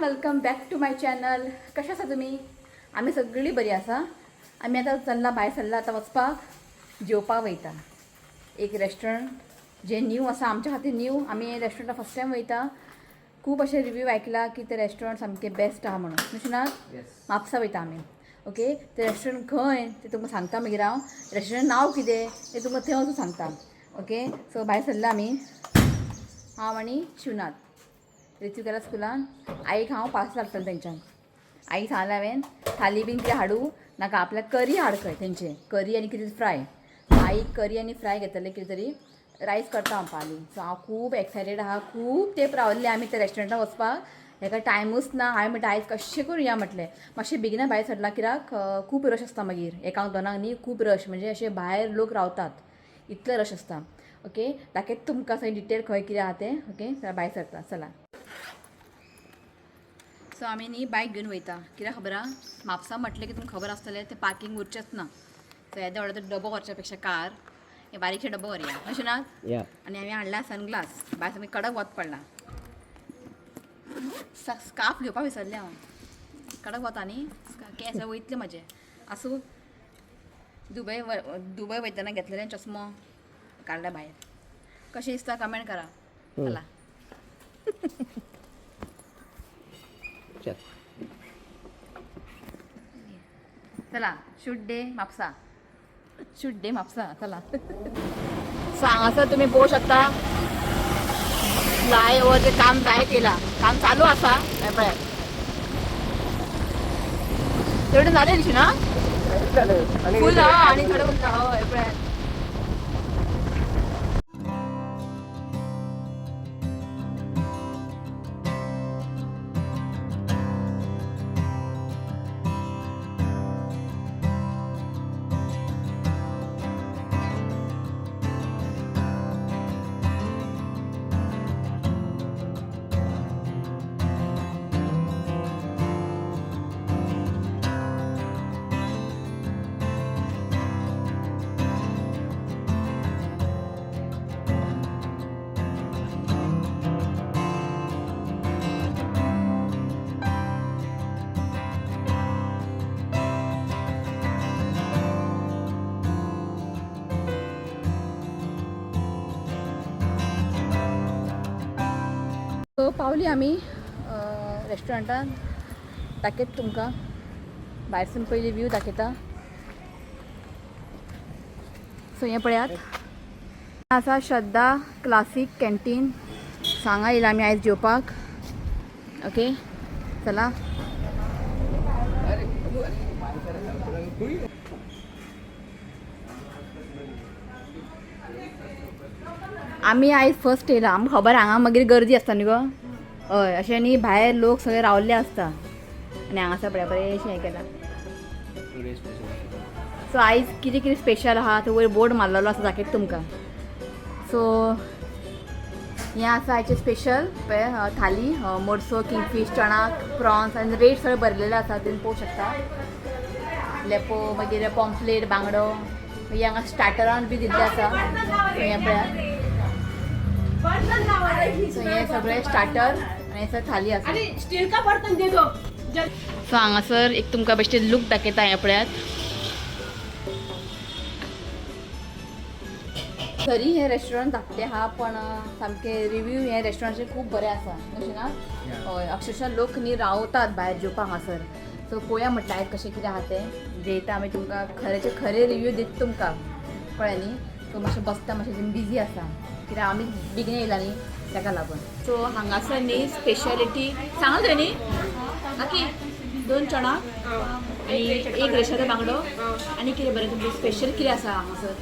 Welcome back to my channel. कशें आसा तुमी? आमी सगळीं बरी आसा. आमी आतां चल्ला भायर सरला, आतां वचपाक जेवपाक वयता एक रेस्टॉरंट जें न्यू आसा आमच्या खातीर न्यू. आमी हे रेस्टॉरंटाक फर्स्ट टायम वयता. खूब अशे रिव्यू आयकला की ते रेस्टॉरंट सामकें बेस्ट आहा म्हणून. अशें ना? म्हापसा वयता आमी. ओके, ते रेस्टॉरंट खंय तें तुमकां सांगता मागीर हांव. रेस्टॉरंट नांव कितें तें तुमकां थंय वचून सांगता. ओके, सो भायर सरला आमी, हांव आनी शिवनाथ. रितीव केला स्कुलान. आईक हांव पार्सल हाडटलें तेंच्यान. आईक सांगलें हांवें थाली बीन कितें हाडूं नाका, आपल्याक करी हाड खंय तेंचे, करी आनी कितें फ्राय. आईक करी आनी फ्राय घेतलें, कितें तरी रायस करता हांव पाली. सो हांव खूब एक्सायटेड आहा. खूब तेंप रावल्ले आमी त्या रेस्टॉरंटान वचपाक, हेका टायमूच ना. हांवें म्हणटा आयज कशें करून या म्हटलें. मातशें बेगिना भायर सरला कित्याक खूब रश आसता मागीर एकांक दोनांक न्ही, खूब रश म्हणजे अशे भायर लोक रावतात इतले रश आसता. ओके, दाखयता तुमकां सगळें डिटेल खंय कितें आहा तें. ओके, चला भायर सरता, चला. सो आमी न्ही बायक घेवन वयता कित्याक खबर आहा, म्हापसा म्हटलें की तुमकां खबर आसतलें तें पार्कींग उरचेंच ना. सो येदें व्हडलो डबो व्हरच्या पेक्षा कार हे बारीकशे डबो व्हरया, अशें ना? आनी हांवें हाडला सनग्लास. भायर सामकें कडक वत पडला. स्कार्फ घेवपाक विसरलें हांव. कडक वता न्ही, केंस वयतले म्हजे. आसूं, दुबय दुबय वयतना घेतलेलें चश्मो काडला भायर. कशें दिसता कमेंट करा. चला. चल. चला, shoot day Mapusa, shoot day Mapusa. चला. सो हांगासर तुमी पळोवंक शकता फ्लायओवरचें काम जायत येयलां, काम चालू आसा. हें पळयात, तेवढें जालें दिशी ना फूल आहा आनी थोडें उरता. हय, पळयात. सो पावली आमी रेस्टॉरंटान. दाखयता तुमकां भायरसून पयलीं व्यू दाखयता. सो हें पळयात, आसा श्रद्धा क्लासीक कॅन्टीन. हांगा येयला आमी आयज जेवपाक. ओके, चला. आमी आयज फर्स्ट येयला. आमकां खबर हांगा मागीर गर्दी आसता न्ही गो. हय, अशें न्ही भायर लोक सगळे रावल्ले आसता. आनी हांगासर पळया बरें हें केलां. सो आयज कितें कितें स्पेशल आहा थंय वयर बोर्ड मारलेलो आसा, दाखयता तुमकां. सो हें आसा आयचें स्पेशल पळय, थाली, मोडसो, किंगफीश, चणाक, प्रॉन्स आनी रेट सगळे बरयलेले आसा, तुमी पळोवंक शकता. लेपो, मागीर पॉम्पलेट, बांगडो. मागीर हांगा स्टार्टरान बी दिल्लें आसा. हें पळयात. सो हें सगळें स्टार्टर आनी हें सगळें थाली आसा. स्टील का बर्तन दे दो. सो हांगासर एक तुमकां बेश्टे लूक दाखयता. हें पळयात. तरी हें रेस्टॉरंट धाकटें आहा पण सामकें रिव्यू हें रेस्टॉरंटाचे खूब बरें आसा, अशें ना? हय, अक्षरशः लोक न्ही रावतात भायर जेवपाक हांगासर. सो पळोवया म्हटलें आयज कशें कितें आहा तें. जेयता आमी, तुमकां खरेचे खरे रिव्यू दिता तुमकां, कळ्ळें न्ही? सो मातशें बसता, मातशें बिजी आसा कित्याक आमी बेगीन येयला न्ही ताका लागून. सो हांगासर न्ही स्पेशलिटी सांगला तुवें न्ही काकी, दोन चणाक आनी एक रेशादो बांगडो. आनी कितें बरें तुमचें स्पेशल कितें आसा हांगासर?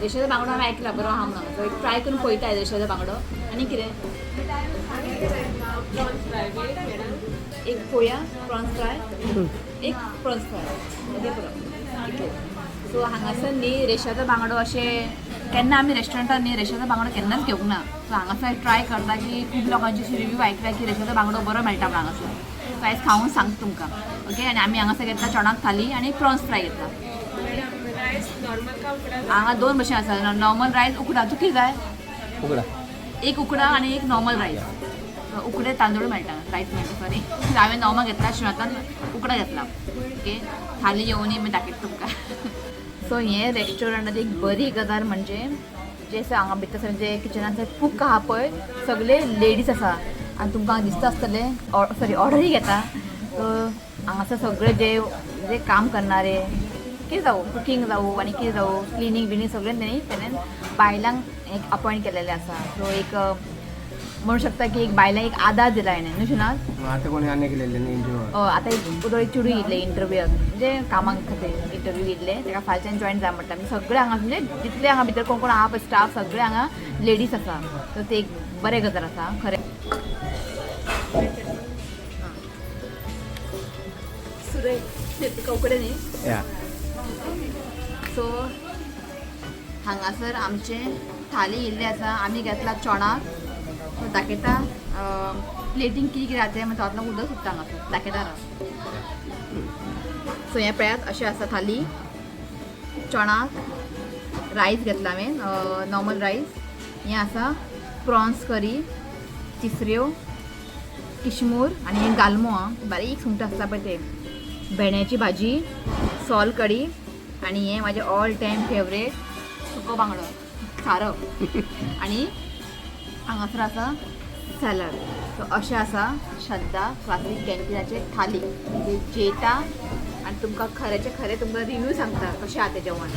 रेशादो बांगडो हांवें आयकला बरो आहा म्हणून, सो एक ट्राय करून पळयता रेशादो बांगडो. आनी कितें? एक पोया प्रॉन्स फ्राय, एक प्रॉन्स फ्राय. ओके, पुरो इतलें. सो हांगासर न्ही रेशादो बांगडो, अशें केन्ना आमी रेस्टॉरंटान न्ही रेशादो बांगडो केन्नाच घेवंक ना. सो हांगासर ट्राय करता की खूब लोकांची अशी रिव्यू आयकल्या की रेशादो बांगडो बरो मेळटा म्हणून हांगासर. सो आयज खावून सांगता तुमकां. ओके, आनी आमी हांगासर घेतला चणाक थाली आनी प्रॉन्स फ्राय घेतला. हांगा दोन भशेन आसा, नॉर्मल रायस, उकडा. तुका कितें जाय? उकडा. एक उकडा आनी एक नॉर्मल रायस. उकडे तांदूळ मेळटा, रायस मेळटा सॉरी. हांवें नॉर्मल घेतला, शिणांतल्यान उकडो घेतला. ओके, थाली येवनय मागीर दाखयता तुमकां. सो हें रेस्टॉरंटात एक बरी गजाल म्हणजे जे आसा हांगा भितर सगळें जे किचनान कूक आहा पळय सगळे लेडीज आसा आनी तुमकां दिसता आसतलें, सॉरी ऑर्डरूय घेता. सो हांगासर सगळे जे जे काम करणारे कितें जावं, कुकींग जावं आनी कितें जावं, क्लिनींग बिनींग सगळें तेणी तेणें बायलांक एक अपॉयंट केलेलें आसा. सो एक म्हणू शकता की एक बायलांक एक आदार दिला हेणें न्हू शिवनाथ? आतां कोणी आनी केलेले इंटरव्यू. आतां एक उदक एक चेडूं येयल्लें इंटरव्यूआक, म्हणजे कामाक खातीर इंटरव्यू येयल्लें, ताका फालच्यान जॉयन जाय म्हटलें. आमी सगळे हांगा म्हणजे जितले हांगा भितर कोण कोण आहा पळय स्टाफ सगळे हांगा लेडीज आसा. सो ते एक बरें गजाल आसा खरें. सुरय तुका उकडे न्ही. या. सो हांगासर आमचें थाली येयल्ली आसा. आमी घेतला चोणाक. सो दाखयता प्लेटींग कितें कितें आसा तें, मागीर तातूंतल्यान उदक सुट्टा हांगासर, दाखयता राव. सो हें पळयात अशें आसा थाली. चोणाक रायस घेतला हांवें, नॉर्मल रायस. हें आसा प्रॉन्स करी, तिसऱ्यो, किशमूर आनी हें गालमो आं, बारीक सुंगटां आसता पळय ते, भेंड्याची भाजी, सोल कडी आनी हें म्हाजें ऑल टायम फेवरेट सुको बांगडो खारो आनी हांगासर आसा सॅलड. सो अशें आसा श्रद्धा क्लासीक कॅन्टीनाचें थाली. जे जेयता आनी तुमकां खरेंचें खरें तुमकां रिव्यू सांगता कशें आहा तें जेवण.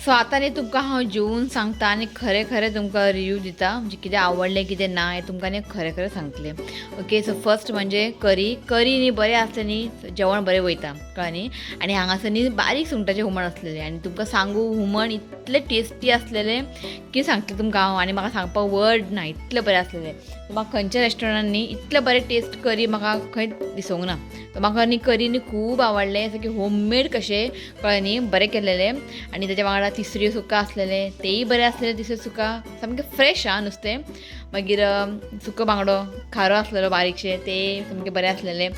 सो आतां न्ही तुमकां हांव जेवन सांगता आनी खरें खरें तुमकां रिव्यू दिता, म्हणजे कितें आवडलें कितें ना हें तुमकां न्ही खरें खरें सांगतलें. ओके, सो फर्स्ट म्हणजे करी. करी न्ही बरें आसलें न्ही जेवण बरें वयता, कळ्ळें न्ही. आनी हांगासर न्ही बारीक सुंगटाचें हुमण आसलेलें आनी तुमकां सांगू हुमण इतलें टेस्टी आसलेलें की सांगतलें तुमकां हांव, आनी म्हाका सांगपाक वर्ड ना, इतलें बरें आसलेलें. म्हाका खंयच्या रेस्टॉरंटान न्ही इतलें बरें टेस्ट करी म्हाका खंय दिसूंक ना. म्हाका न्ही करी न्ही खूब आवडलें, सारकें होममेड कशें, कळ्ळें न्ही, बरें केलेलें. आनी तेच्या वांगडा तिसऱ्यो सुका आसलेलें तेय बरें आसलेलें. तिसऱ्यो सुका सामकें फ्रेश आं नुस्तें. मागीर सुको बांगडो खारो आसलेलो बारीकशें, ते सामकें बरें आसलेलें.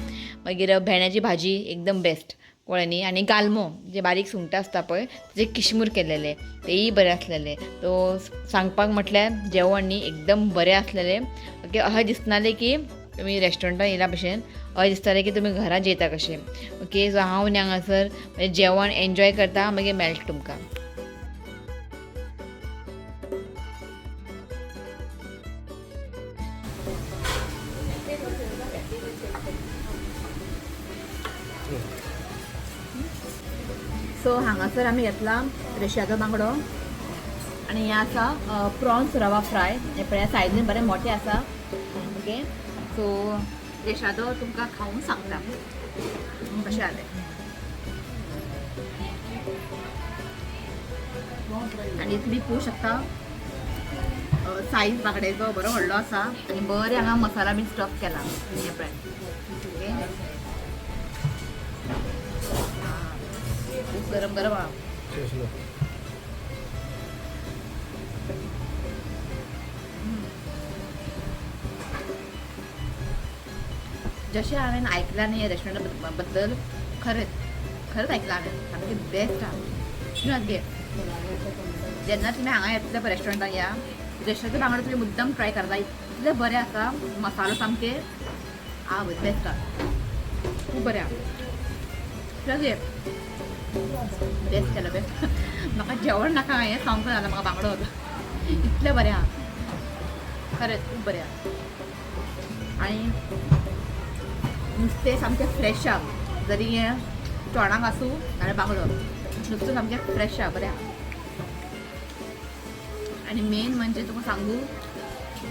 मागीर भेंड्याची भाजी एकदम बेस्ट, कळ्ळें न्ही. आनी गालमो जे बारीक सुंगटां आसता पळय तेजे किशमूर केलेले तेय बरें आसलेले. सो सांगपाक म्हटल्यार जेवण न्ही एकदम बरें आसलेलें. ओके, अशें दिसनालें की तुमी रेस्टॉरंटान येयल्या भशेन, अशें दिसतालें की तुमी घरां जेयता कशें. ओके, सो हांव न्ही हांगासर म्हणजे जेवण एन्जॉय करता, मागीर मेळटा तुमकां. सो हांगासर आमी घेतला रेशादो बांगडो आनी हें आसा प्रॉन्स रवा फ्राय. हें पळया सायजीन बरें मोटें आसा. ओके, सो रेशादो तुमकां खावन सांगता कशें आहा तें. आनी तुमी पळोवंक शकता सायज बांगड्याचो बरो व्हडलो आसा आनी बरें हांगा मसाला बी स्टफ केला. हें पळय, ओके, खूब गरम गरम आहा. जशें हांवें आयकलां न्ही रेस्टॉरंटा बद्दल, खरेंच खरेंच आयकलां हांवें, सामकें बेस्ट आहा. न्हू गे जेन्ना तुमी हांगा येतले पळय रेस्टॉरंटान, या रेस्टॉरंटाचे बांगडे तुमी मुद्दम ट्राय करता, इतलें बरें आसा. मसालो सामकें आहा, बेस्ट आहा, खूब बरें आहा. गे बेस्ट केलो बेस्ट. म्हाका जेवण नाका, हें सांगूंक जालें म्हाका बांगडो इतलें बरें आहा, खरेंच खूब बरें आहा. आनी नुस्तें सामकें फ्रेश आहा, जरी हें चोणाक आसूं नाल्यार बांगडो, नुस्तें सामकें फ्रेश आहा, बरें आहा. आनी मेन म्हणजे तुका सांगू,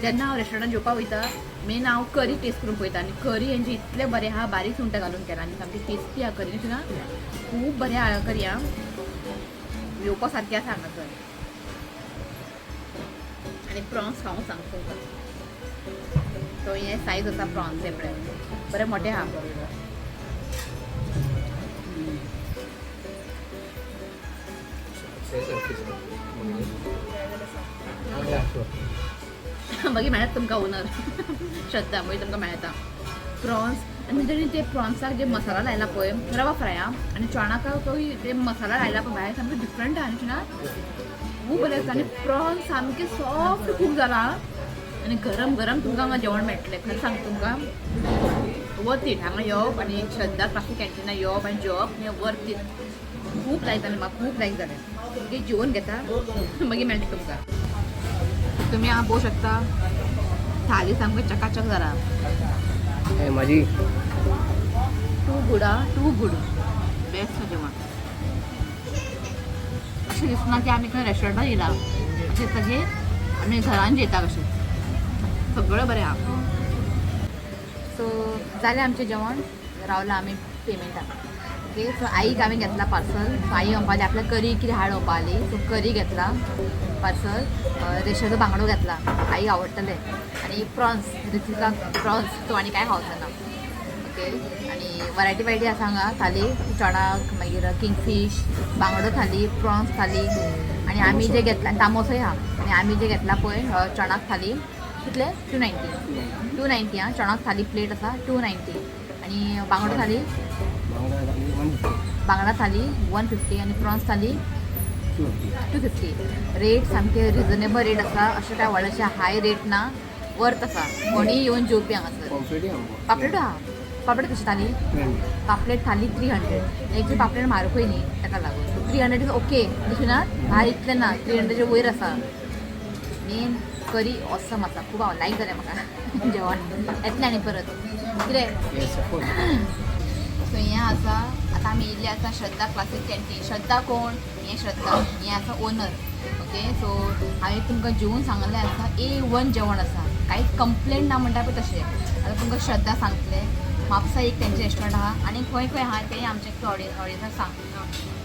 जेन्ना हांव रेस्टॉरंटान जेवपाक वयता मेन हांव करी टेस्ट करून पळयता. आनी करी हेंची इतलें बरें आहा, बारीक सुंगटां घालून केला आनी सामकी टेस्टी आहा करी, ना खूब बरें आहा करी आहा, येवपा सारकें आसा हांगासर. आनी प्रॉन्स खावंक सांगता तुमकां, सो हें सायज आसा प्रॉन्स, हें पळय बरें मोटें आहा. मागीर मेळत तुमकां ओनर श्रद्धा, मागीर तुमकां मेळटा प्रॉन्स. आनी म्हणजे ते प्रॉन्साक जे मसाला लायला पळय रवा फ्राय आं, आनी चोणाक तोय ते मसाला लायला पळय भायर सामकें डिफरंट आहा न्ही, खूब बरें आसता. आनी प्रॉन्स सामकें सॉफ्ट खूब जाला आनी आनी गरम गरम तुमकां हांगा जेवण मेळटलें. खरें सांगता तुमकां, वर्थ it. हांगा येवप आनी श्रद्धा क्लासीक कॅन्टीना येवप आनी जेवप हें वर्थ it. खूब लायक जालें म्हाका, खूब लायक जालें. मागीर जेवन घेता, मागीर मेळटा तुमकां. तुमी हांगा पळोवंक शकता, थाली सामकी चकाचक जाला. हे माझी टू गुड आ, टू गुड, बेस्ट जेवण. अशें दिसना की आमी खंय रेस्टॉरंटात येयला, अशें दिसता की आमी घरान जेयता कशें. सगळें बरें आहा. सो जालें आमचें जेवण, रावला आमी पेमेंटाक. ओके, सो आईक हांवें घेतला पार्सल. सो आई म्हणपाली आपल्या करी कितें हाड म्हणपाली. सो करी घेतला पार्सल, रेशाचो बांगडो घेतला, आईक आवडटले. आनी प्रॉन्स, ऋतिकाक प्रॉन्स, तो आनी कांय खावचो ना. ओके, आनी वरायटी वरायटी आसा हांगा थाली, चणाक, मागीर किंगफीश, बांगडो थाली, प्रॉन्स थाली. आनी आमी जे घेतला तामोसय आहा. आनी आमी जे घेतला पळय चणाक थाली, कितले? 290, 290. आं, चणाक थाली प्लेट आसा 290. आनी बांगडो थाली? बांगडा थाली 150. बांगडा थाली 150 आनी प्रॉन्स थाली? 250. 250. रेट सामके रिजनेबल रेट आसा, अशें काय व्हडलेशें हाय रेट ना, वर्थ आसा. कोणीय येवन जेवपी हांगासर. पॉम्फ्रेट आहा. पापलेट आहा. पापलेट कशी थाली? 300. पापलेट थाली 300. एक्चुली पापलेट म्हारगूय न्ही, ताका लागून 300 is okay. दिसूना भायर इतलें ना, 300चे वयर आसा. मेन करी ऑसम आसा, खूब हांव लायक जालें म्हाका जेवण. येतलें आनी परत कितें. Yes, of course. सो हें आसा, आतां आमी येयल्ले आसा श्रद्धा क्लासीक कॅन्टीन. श्रद्धा कोण? हें श्रद्धा, हें आसा ओनर. ओके, सो हांवें तुमकां जेवन सांगलें आसा, A1 जेवण आसा, कांयच कंप्लेन ना म्हणटा पळय तशें. आतां तुमकां श्रद्धा सांगतलें, म्हापसा एक तेंचें रेस्टॉरंट आहा आनी खंय खंय आहा तें आमचें ऑडियन्साक सांग.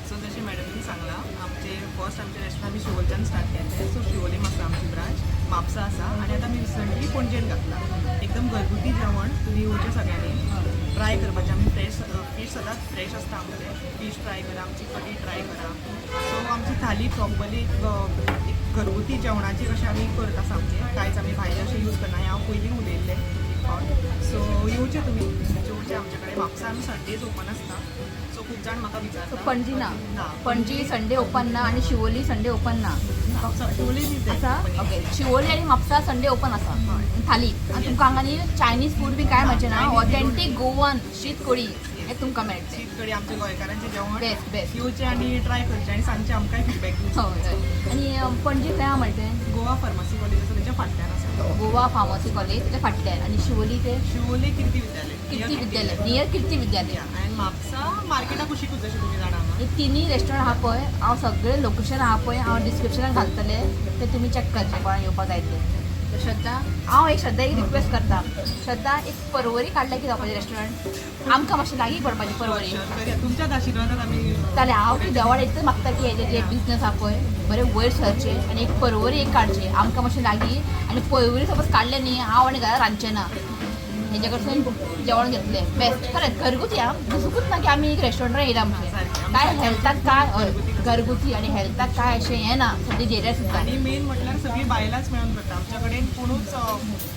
सो जशें मॅडमीन सांगलां, आमचे फर्स्ट आमचे रेस्टॉरंट आमी शिवोलच्यान स्टार्ट केल्लें. सो शिवोलीम आसा आमची ब्रांच, म्हापसा आसा आनी आतां आमी रिसंटली पणजेन घातला. एकदम घरगुती जेवण, तुमी येवचें सगळ्यांनी ट्राय करपाचें. आमी फ्रेश फीश, सदांच फ्रेश आसता आमचें. फीश ट्राय करा, आमची कडी ट्राय करा. सो आमची थाली प्रॉपरली एक घरगुती जेवणाची कशें आमी करता सामकें, कांयच आमी भायलें अशें यूज करना. हें हांव पयलीं उलयल्लें एक फावट. सो येवचें तुमी, जेवचें आमचे कडेन. म्हापसा आमी संडेज ओपन आसता. सो खूब जाण म्हाका सो विचारता. पणजी ना? ना. पणजी संडे ओपन ना आनी शिवोली संडे ओपन ना. शिवोली is आसा. ओके, शिवोली आनी म्हापसा संडे ओपन आसा. हय. थाली आनी तुमकां हांगा न्ही चायनीज फूड बी कांय मेळचें ना. Chinese authentic Goan शीत कोळी हें तुमकां मेळटलें. शीत कडी, आमच्या गोंयकारांचें जेवण. Best best. येवचें आनी ट्राय करचें आनी सांगचें, आमकांय फिडबॅक दिवचो. हय हय. आनी पणजी खंय आहा म्हणटें? गोवा फार्मासी कॉलेज आसा तेच्या फाटल्यान आसा. गोवा फार्मासी कॉलेज तेच्या फाटल्यान. आनी शिवोली ते? शिवोली कीर्ती विद्यालय. कीर्ती विद्यालय, नियर कीर्ती विद्यालय. आनी म्हापसा मार्केटा कुशीकूच, जशें तुमी जाणा हांगा. हे तिनूय रेस्टॉरंट आहा पळय, हांव सगळें लोकेशन आहा पळय हांव डिस्क्रिप्शनान घालतलें, तें तुमी चॅक करचें कोणाक येवपाक जाय तें. तर श्रद्धा, हांव एक श्रद्धा एक रिक्वेस्ट करता, श्रद्धा एक परवरी काडलें की जावपाचें रेस्टॉरंट, आमकां मातशें लागीं पडपाचें परवरी. Sure, करूया. तुमच्याच आशिर्वादान आमी. जाल्यार हांव की देवाक इतलें मागता की हेजे जे बिजनस आहा पळय बरें वयर सरचें आनी एक परवरी एक काडचें आमकां मातशें लागीं. आनी परवरी सपोज काडलें न्ही, हांव आनी घरा रांदचें ना, हेजे कडसून जेवण घेतलें बेस्ट. खरेंच घरगुती आं, दिसूंकूच ना की आमी एक रेस्टॉरंटान येयला म्हणचें. काय हेल्थाक काय, हय घरगुती आनी हेल्थाक काय अशें हें ना सद्या जेल्यार सुद्दां. आनी मेन म्हटल्यार सगळीं बायलांच मेळून करता. आमच्या कडेन कोणूच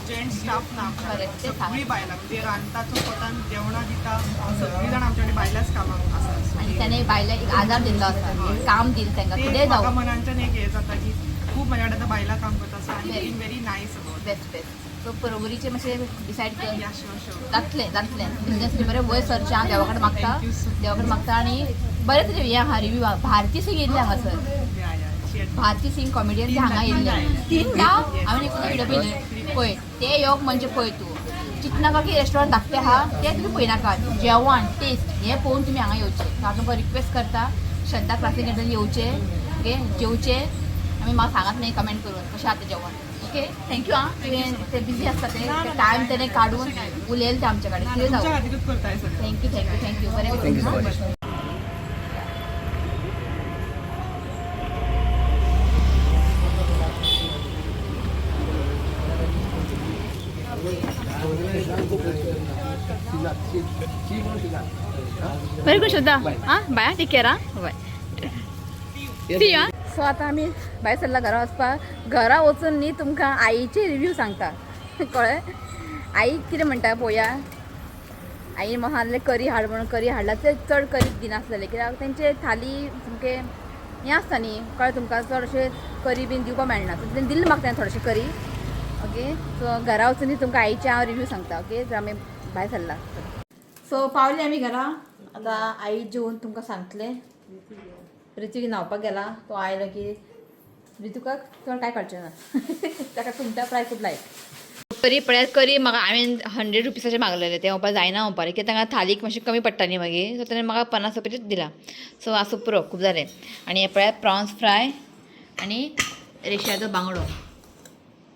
जेंट्स स्टाफ ना आमच्या Correct, कडेन. ते सांग. सगळीं बायलां, म्हणजे रांदता तो स्वतान जेवणां दिता, सगळीं जाणां आमच्या कडेन बायलांच कामाक आसा. So, आनी ताणें बायलांक एक आदार दिल्लो आसा, काम दिलें तांकां ते कितेंय म्हाका जावं. मनांच्यान एक हें जाता की खूब म्हाज्या कडेन आतां बायलां काम करता. So I Yes. Feeling very nice about. Best best. So परवरीचें मातशें डिसायड कर. या, शुअर शुअर. जातलें जातलें बिजनेस बरें वयर सरचें. हांव देवा कडेन मागता. Thank you so much. देवा कडेन मागता. आनी बरें तरेन हें आहा रिव्यू. भारती सिंग येयल्लें हांगासर. या या शेअर. भारती सिंग कॉमेडियन ते हांगा येयल्ले तीनदा. हांवें एकूच व्हिडिओ पळयले पळय ते येवप म्हणजे पळय तूं चिंतनाका की रेस्टॉरंट धाकटें आहा तें तुमी पळयनाका, जेवण टेस्ट हें पळोवन तुमी हांगा येवचें. सो हांव तुमकां रिक्वेस्ट करता, श्रद्धा क्लासीक कॅन्टीन येवचें, ओके, जेवचें आमी म्हाका सांगात मागीर कमेंट करून कशें आहा तें जेवण. Okay, thank you. आं, तुवें ते बिजी आसता ते टायम तेणें काडून उलयलें ते आमच्या कडेन. कितें तुमच्या जावं. खातीरूच करता हें सगळें. Thank you thank you thank you. बरें thank you so करून. मच. Very good Shraddha. आं, बाय, टेक केअर. आं, बाय. सी. आं, सो आतां आमी भायर सरला घरा वचपाक. घरा वचून न्ही तुमकां आईचे रिव्यू सांगता, कळ्ळें? आई कितें म्हणटा पळोवया. आई म्हाका सांगलें करी हाड म्हणून, करी हाडला. ते चड करी दिनासलेले कित्याक तेंचे थाली सामकें हें आसता न्ही, कळ्ळें तुमकां? चड अशें करी बीन दिवपाक मेळना. सो तेणें दिलें म्हाका तेणें थोडेशें करी. ओके, सो घरा वचून तुमकां आईचे हांव रिव्यू सांगता. ओके, तर आमी भायर सरला. सो पावली आमी घरा. आतां आई जेवन तुमकां सांगतले. ऋतिक न्हांवपाक गेला, तो आयलो की ऋतुकाक चड काय कळचें ना. ताका सुंगटां फ्राय खूब लायक. करी पळयात, करी म्हाका हांवें 100 रुपीसाचें मागलेलें, तें म्हणपाक जायना म्हणपाक, कित्याक तांकां थालीक मातशें कमी पडटा न्ही मागीर. सो ताणें म्हाका 50 रुपयाचेच दिला. सो आसूं, पुरो, खूब जालें. आनी हें पळयात, प्रॉन्स फ्राय आनी रेशादो बांगडो.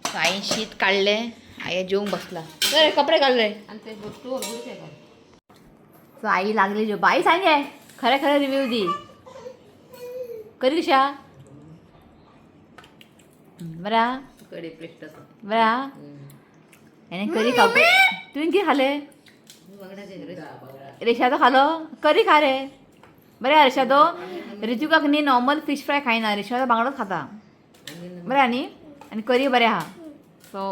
सो हांवें शीत काडलें, हांवें जेवंक बसला. बरें कपडे घाल रे. सो आई लागली जेवपा. आई सांगे, खरें खरें रिव्यू दी, करी कशा बरें आहा? कडी बेस्ट आसा. बरें आहा. आनी करी खावपा तुवें कितें खालें? रेशादो खालो. करी खा रे. बरें आहा रेशादो. रितुकाक न्ही नॉर्मल फिश फ्राय खायना, रेशादो बांगडोच खाता. बरें आहा न्ही? आनी करी बरें आहा. सो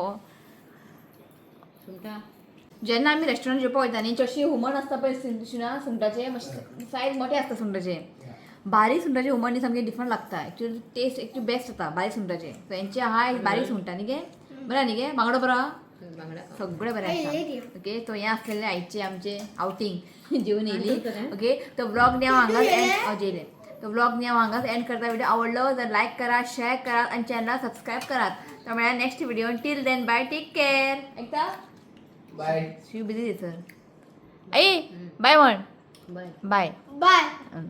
सुंगटां. जेन्ना आमी रेस्टॉरंट जेवपाक वयता न्ही, चडशी हुमण आसता पळय शिना सुंगटाचें, मातशें सायज मोठें आसता सुंगटाचें. बारीक सुंगटाचें हुमण न्ही सामकें डिफरंट लागता. एक्चुअली टेस्ट एक्चुअली बेस्ट जाता बारीक सुंगटाचें. सो हेंचें आहा एक बारीक सुंगटां न्ही गे. बरें न्ही गे? बांगडो बरो आहा? बांगडा. सगळें बरें आसा. ओके, तो हें आसलेलें आयचें आमचें आवटींग, जेवन येयली. ओके, तो व्लॉग न्ही हांव हांगाच एंड जेयलें. तो व्लॉग न्ही हांव हांगाच एंड करता. व्हिडिओ आवडलो तर लायक करात, शेअर करात आनी चॅनलाक सबस्क्रायब करात. तर मेळ्या next video. Till then bye, take care. एकदा बाय. Shiv busy sir. आई बाय म्हण. बाय. बाय. बाय.